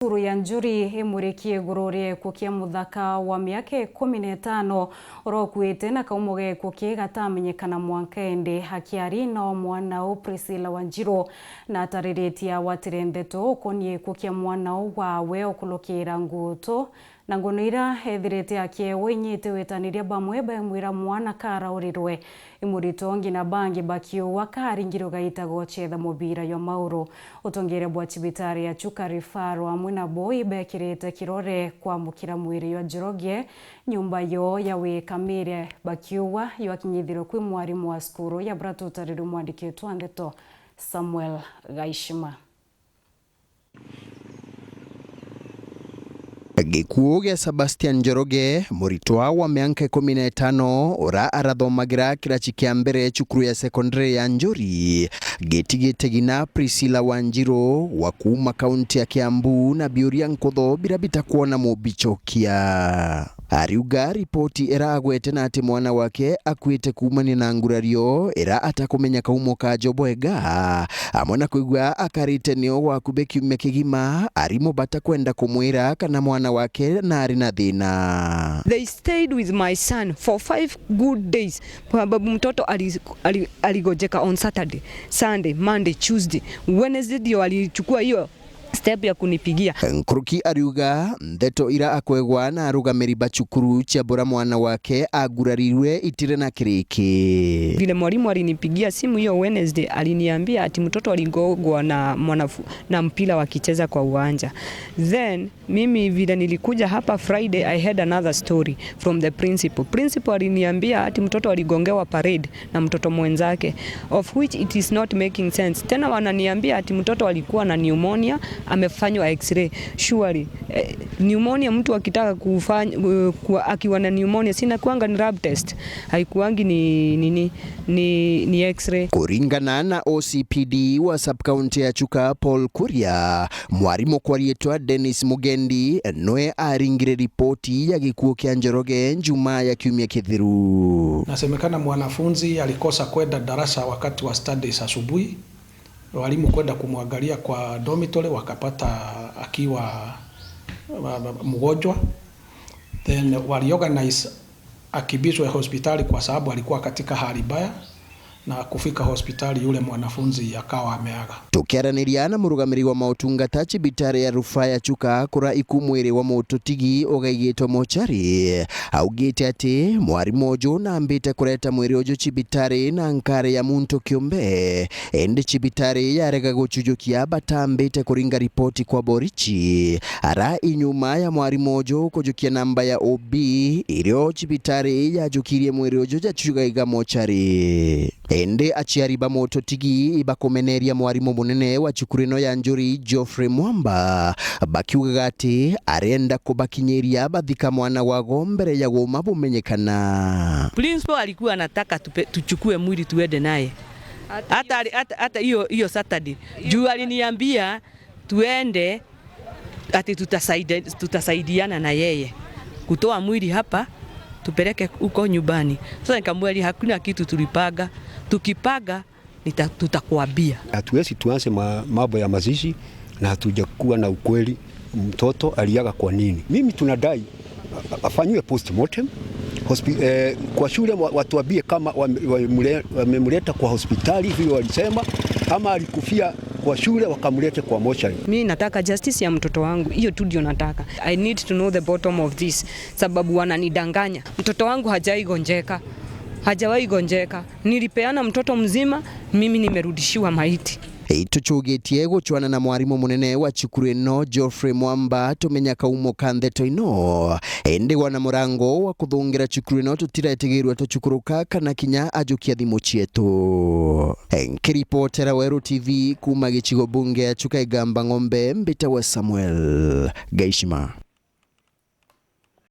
Cukuru ya Njuri imurikie iguru ria gĩkuũ kia muthaka wa miaka 15 urokuite na kaumo gĩkuũ ki gatamenyekana mwanka indi. Akiari no mwanau Priscilla Wanjiru na atariritie awatire ndeto ukonie gĩkuũ kia mwanau wawe ukulukira ngutu na ngono ira ethirite akiewo inyite witaniria bamwe baimwira mwana karaurirwe imurito ngina bangi bakiuwa karingirwe gaita gochetha mubira yo mauru. Utongere bwa chibitari ya Chuka Referral amwe na boi bekirite kirore kwamukira mwiri yo Njoroge nyumba yo ya wikamire bakiuwa yoakinyithirwe kwi mwarimu wa skuru ya bratutarire mwandikitwa ndeto Samuel Gaishima. Gĩkuũ gĩa Sebastian Njoroge, mũritwa wa mĩaka 15 ũra arathomagira kĩraci kĩa mbere cukuru ya sekondari ya Njuri, gĩtigĩte gina Priscilla Wanjiru wa kuma kaunti ya Kiambu na biũria nkutho birabita kuona mũbichokia. Ariuga ripoti ĩra agwete na atĩ mwana wake akuĩte kumania na ngurario ĩra atakũmenya kaumo ka jobwega amwe na kuigua akarite nĩo gwakube kiumia kĩgima arimũ batakwenda kumwĩra kana mwana wake na arĩ na thĩna. They stayed with my son for 5 good days kwa sababu mtoto aligojeka on Saturday, Sunday, Monday, Tuesday, Wednesday ndio alichukua hiyo step ya kunipigia. Nkuruki ariuga ndeto ira akwegwa na arugamĩri ba cukuru chiambura mwana wake agurarirwe itire na kiriki. Vile mwalimu alinipigia simu hiyo Wednesday, aliniambia ati mtoto aligongwa na mpira wakicheza kwa uwanja. Then mimi vile nilikuja hapa Friday, I had another story from the principal. Principal aliniambia ati mtoto aligongewa parade na mtoto mwenzake, of which it is not making sense. Tena wananiambia ati mtoto alikuwa na pneumonia, amefanywa x-ray. Surely, pneumonia mtu akitaka kufanya, akiwa na pneumonia sina kuanga ni lab test, haikuangi ni x-ray. Kuringana na OCPD wa sub county ya Chuka Paul Kuria, mwarimu kwarietwa Dennis Mugendi noe aringire ripoti ya gikuo kia Njoroge njuma ya kiumia kithiru. Nasemekana mwanafunzi alikosa kwenda darasa wakati wa studies asubuhi, walimu kwenda kumwangalia kwa dormitory wakapata akiwa mgonjwa. Then waliorganize akibizwe hospitali kwa sababu alikuwa katika hali mbaya, na kufika hospitali yule mwanafunzi akawa ameaga. Tukiaraniria na murugamiri wa mautungata cibitari ya rufaa ya Chuka kura ikumwiri wa mututigi ugaigitwo mochari augite ati mwarimu uju naambite kureta mwiri uju cibitari na nkari ya muntu kiumbe, indi cibitari yarega guchujukia batambite kuringa ripoti kwa borichi ara inyuma ya mwarimu uju kujukia namba ya OB irio cibitari yajukirie mwiri uju jachugaiga mochari. Ende aciari ba mototigi ibakumeneria mwarimu munene wa cukuru ino ya Njuri Geoffrey Mwamba bakiugaga ati arenda kubakinyiria bathika mwana wago mbere ya guma bumenyekana. Principal alikuwa anataka tuchukue mwili tuende naye hata hiyo Saturday, juu aliniambia tuende ati tutasaidiana na yeye kutoa mwili hapa tupeleke huko nyumbani. Sasa nikamwambia hakuna kitu tulipaga, tukipaga tutakuambia. Hatuwezi tuanze mambo ya mazishi na hatujakuwa na ukweli mtoto aliaga kwa nini. Mimi tunadai afanywe postmortem kwa shule, watuambie kama wamemleta kwa hospitali vile walisema, ama alikufia kwa shule wakamlete kwa mochari. Mimi nataka justice ya mtoto wangu, hiyo tu ndio nataka. I need to know the bottom of this, sababu wananidanganya. Mtoto wangu hajaigonjeka, hajawahi gonjeka. Nilipeana mtoto mzima, mimi nimerudishiwa maiti. Tuchugitie guchwana na mwarimu munene wa cukuru ino Geoffrey Mwamba tumenya kaumo ka ndeto ino indi wana murango wa kuthungira cukuru ino tutiretigirwe tucukuruka kana kinya ajukia thimu cietu. Nkiripotera Weru TV kuma gicigo bunge ya Chuka Igamba Ng'ombe mbita wa Samuel Gaishima.